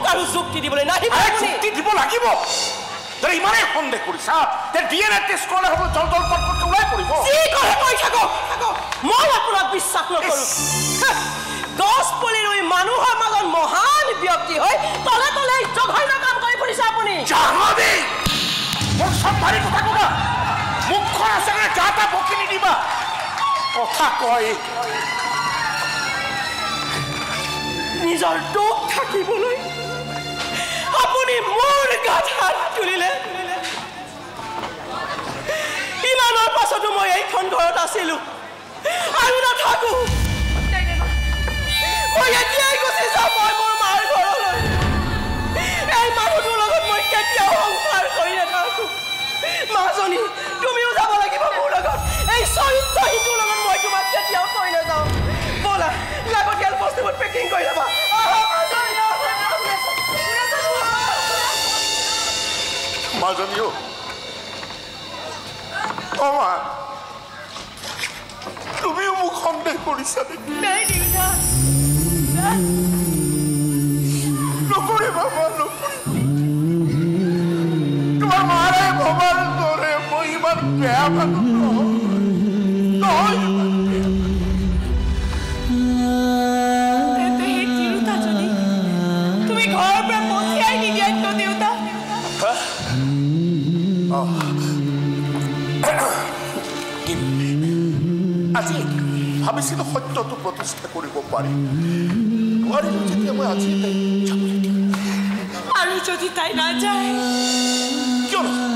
মোক আৰু যুক্তি দিবলৈ নাহিব। যুক্তি দিব লাগিব। তই ইমানেই সন্দেহ কৰিছা তে ডিএনএ টেষ্ট কৰিলে হ'ব, জল জল পট পটকৈ ওলাই পৰিব। যি কৰে কৈ থাকক, মই আপোনাক বিশ্বাস নকৰোঁ। গছ পুলি ৰুই মানুহৰ মাজত মহান ব্যক্তি হৈ তলে তলে জঘন্য কাম কৰি ফুৰিছে আপুনি। জাহ্নৱী, মোক চম্ভালি কথা কবা। মুখখন আছে কাৰণে যা তা বকি নিদিবা। কথা কয়। নিজৰ দুখ থাকিবলৈ আপুনি মোৰ গাত হাত তুলিলে। ইমানৰ পাছতো মই এইখন ঘৰত আছিলো আৰু নাথাকো। মই এতিয়াই গুচি যাম মই মোৰ মাৰ ঘৰলৈ। এই মানুহটোৰ লগত মই কেতিয়াও সংসাৰ কৰি নাথাকো। মাজনী, তুমিও যাব লাগিব মোৰ লগত। এই চৰিত্ৰহীনটোৰ লগত মই তোমাক কেতিয়াও থৈ নাযাওঁ। ব'লা, লাগতিয়াল বস্তুবোৰ পেকিং কৰি ল'বা। মাজনীও, অ মা, তুমিও মোক সন্দেহ কৰিছা নেকি? নকৰিবা মা, নকৰিবা। তোমাৰ মাৰে ভবাৰ দৰে মই ইমান বেয়া মানুহ নহয়, নহয়। তুমি ঘৰৰ পৰা পঠিয়াই নিদিয়া কিয় দেউতা? আজি ভাবিছিলো সত্যটো প্ৰতিষ্ঠা কৰিব পাৰিম, নোৱাৰিলো যেতিয়া মই আজি তাইক যাবলৈ দিম। আৰু যদি তাই নাযায়? কিয় নাযায়?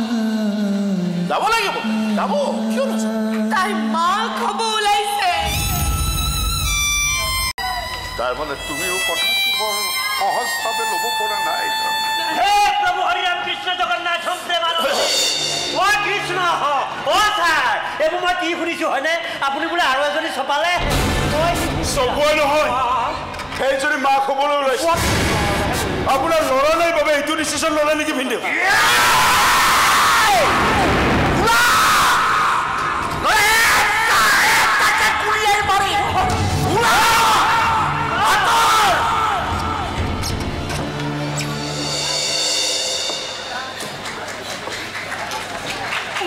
যাব লাগিব, যাব। কিয় নাযায়? তাই মাক হ'ব ওলাইছে। তাৰমানে তুমিও কথাটো বৰ সহজভাৱে ল'ব পৰা নাই। হে প্ৰভু হৰিৰাম কৃষ্ণ জগন্নাথ প্ৰেমানন্দ, অ কৃষ্ণ, অ ছাৰ, এইবোৰ মই কি শুনিছো হয়নে? আপুনি বোলে আৰু এজনী চপালে? চপোৱাই নহয়, সেইজনী মাক হ'বলৈ ওলাইছে। আপোনাৰ ল'ৰা নাই বাবে এইটো ডিচিশ্যন ল'লে নেকি ভিনদেউ?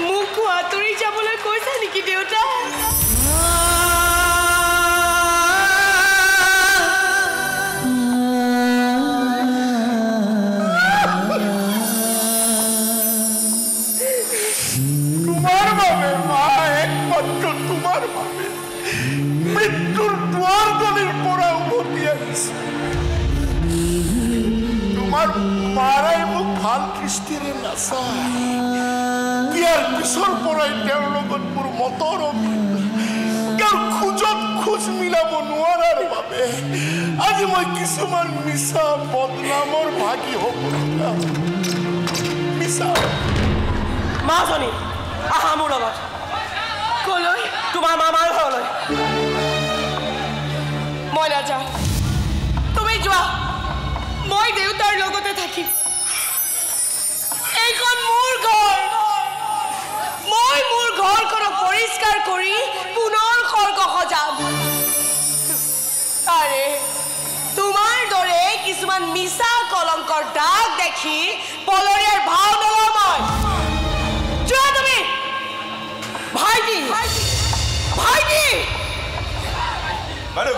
মোকো আঁতৰি যাবলৈ কৈছা নেকি দেউতা? তোমাৰ বাবে মা, একমাত্ৰ তোমাৰ বাবে মৃত্যুৰ দুৱাৰদলিৰ পৰা উভতি আহিছে। তোমাৰ মাৰাই মোক ভাল দৃষ্টিৰে নাচায়। বিয়াৰ পিছৰ পৰাই তেওঁৰ লগত মোৰ মতৰ অমিল। তেওঁৰ খোজত খোজ মিলাব নোৱাৰাৰ বাবে আজি মই কিছুমান মিছা বদনামৰ ভাগি হ'ব লগা। মিছা। মাজনী, আহা মোৰ লগত। কলৈ? তোমাৰ মামাৰ ঘৰলৈ। মই নাযাওঁ, তুমি যোৱা। মই দেউতাৰ লগতে থাকিম। এইখন মোৰ ঘৰ। মই মোৰ ঘৰখনক পৰিষ্কাৰ কৰি পুনৰ স্বৰ্গ সজাম। আৰে তোমাৰ দৰে কিছুমান মিছা কলংকৰ দাগ দেখি পলৰীয়াৰ ভাও নলওঁ মই। যোৱা তুমি। ভাইটি, ভাইটি। বাইদেউ,